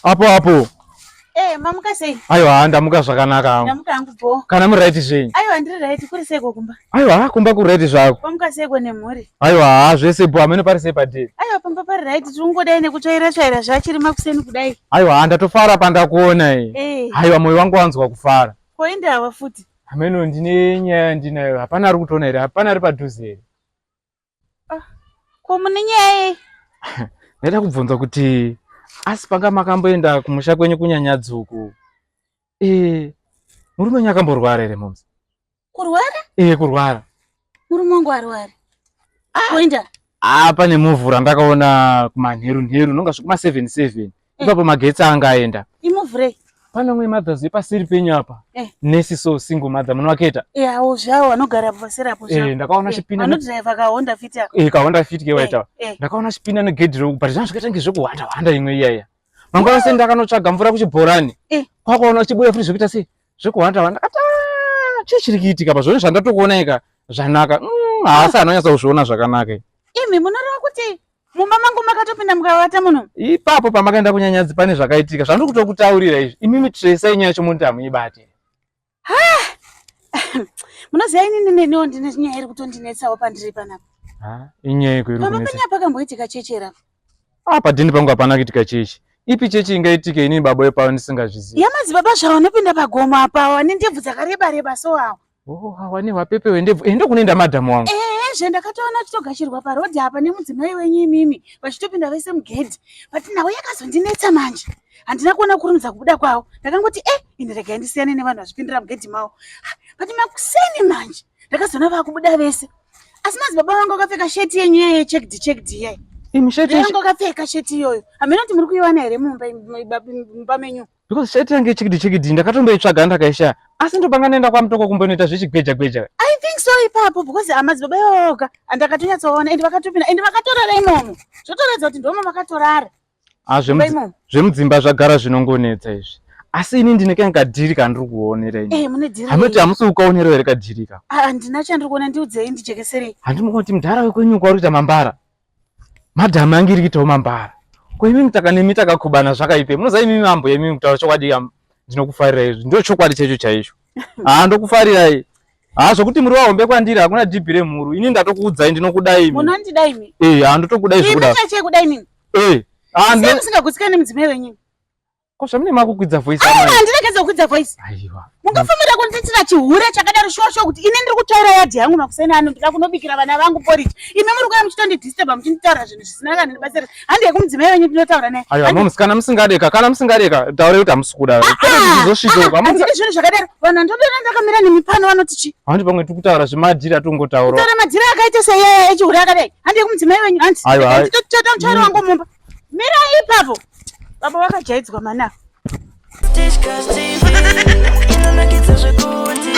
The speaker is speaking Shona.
Apo apo. Eh, mamuka sei? Aiwa, ndamuka zvakanaka hangu. Ndamuka hangu bho. Kana muri right zvenyu? Aiwa, ndiri right. Kuri seiko kumba? Aiwa, kumba kuri right zvako. Kwamuka seiko nemhuri? Aiwa, zvese bho, hameno pari sei padhiri. Aiwa, pamba pari right. Tikungodai nekutsvaira tsvaira zvachiri makuseni kudai. Aiwa, ndatofara pandakuona iyi. Eh. Aiwa, moyo wangu wanzwa kufara. Ko indawa futi? Hameno ndine nyaya yandinayo. Hapana ari kutoona here? Hapana ari padhuze here? Ah, ko mune nyaya yei? Ndaida kubvunza kuti asi panga makamboenda kumusha kwenyu kunyanyadzi uku. Eh, murume wenyu akamborwara here mom's? Kurwara? Eh, kurwara. Murume wangu arwara. Kuenda? Ah, pane muvhu randakaona kumanheru nheru nonga zvekuma 77. Ipapo magetsi anga aenda. Imuvhurei? Pane umwe mothers wepaseri penyu apa. Eh. Nesi so single mother munovaketa. Eh, awo zvawo vanogara apo paseri apo zvawo. Eh, ndakaona chipinda. Vanodrive ka Honda Fit ako. Eh, ka Honda Fit ke waita. Eh. Ndakaona chipinda negedhi roku but zvanga zvakaita kunge zvekuhwanda hwanda imwe iya iya. Mangwana sei ndakanotsvaga mvura kuchibhorani. Eh. Kwakaona chibuya futi zvekuita sei? Zvekuhwanda hwanda. Ata chii chiri kuitika pa zvone zvandatokuona ika zvanaka. Haasi anonyatsa kuzviona zvakanaka. Imi munoreva kuti mumba mangu makatopinda mukavata muno? Ipapo pamakaenda kunyanyadzi pane zvakaitika zvandiri kutokutaurira izvi. Imimi tresai nyaya yacho munoti hamuibate. Munoziva inini neniwo ndine nyaya iri kutondinetsawo pandiri panapa. Ha, inyaya yeko iri Pamba kunetsa. penyu pakamboitika chechi here apa? Ah, padhini pangu hapana kuitika chechi. Ipi chechi ingaitike inini baba wepavo ndisingazvizivi? Yamadzibaba zvavo vanopinda pagomo apa vane ndebvu dzakareba reba so avo. Oh, awa nehwapepe hwendebvu. Eh, ndokunoenda madhamu wangu. Ehe, zve ndakatoona achitogashirwa parodhi apa nemudzimai wenyu imimi vachitopinda vese mugedhi. But nhau yakazondinetsa manje. Handina kuona kurumidza kubuda kwavo. Ndakangoti eh, ini regai ndisiyane nevanhu vazvipindira mugedhi mavo. Ah, but makuseni manje ndakazoona vakubuda vese. Asi madzibaba vangu vakapfeka sheti yenyu iye yechecked checked iye. Imi sheti Yangu vakapfeka sheti iyoyo. Hameno kuti muri kuiwana here mumba mumba menyu. Because sheti yange chikidi chikidi ndakatomboitsvaga ndakaishaya. Asi ndopanga ndaenda kwaMutoko kumbonoita zvechigweja gweja. I think so ipapo because amadzibaba iwawoka andakatonyatsoona and vakatopinda and vakatorara imomo. Zvotoratidza kuti ndomo vakatorara. Ah, zvemudzimba zvagara zvinongonetsa izvi. Asi ini ndine kange kadhiri kandiri kuonera ini. Eh, mune dhiri. Hamoti hamusi kukaonera here kadhiri ka? Ah, handina chandiri kuona ndiudzei ndijekeserei. Handimukona kuti mudhara wekwenyu kwauri kuita mambara. Madhamu ange iri kuitawo mambara. Ko imimi taka nemi takakubana zvakaipe. Munoziva imimi mambo imimi kutaura chokwadi ndinokufarira izvi. Ndio chokwadi chaicho chaicho. Ah, ndokufarirai. Ah, zvokuti muri wahombe kwandiri hakuna dhibhi remhuru. Ini ndatokuudzai ndinokudai imi. Munondida imi. Eh, ah ndotokudai zvekuda. Imi chache kudai nini? Eh. Ah, ndine musingagutsikani nemudzimai wenyu. Ko zvamune makukwidza voice amai? Aiwa, handina kedza kukwidza voice. Aiwa. Mungafumira kundiitira chihure chakadaro shuwa shuwa kuti ini ndiri kutsvaira yadhi yangu makuseni ano ndida kunobikira vana vangu porridge. Imi muri kuuya muchitondidisturba muchinditaura zvinhu zvisina kana nebasa rese. Handi yekumudzimai wenyu ndinotaura naye. Aiwa, moms kana musingadeka, kana musingadeka taurai kuti hamusi kuda. Kwete kuti zvizosvika uko. Handidi zvinhu zvakadaro. Vanhu vandodona ndakamira nemi pano vanoti chi? Handi pamwe tiri kutaura zvemadhiri atongotaura. Kutaura madhiri akaita seiyaya echihure akadai. Handi yekumudzimai wenyu handi. Aiwa. Nditotsveta mutsvairo wangu mumba. Mirai ipapo. Baba vakajaidzwa mana. Tichkach TV inonakidza zvekuti.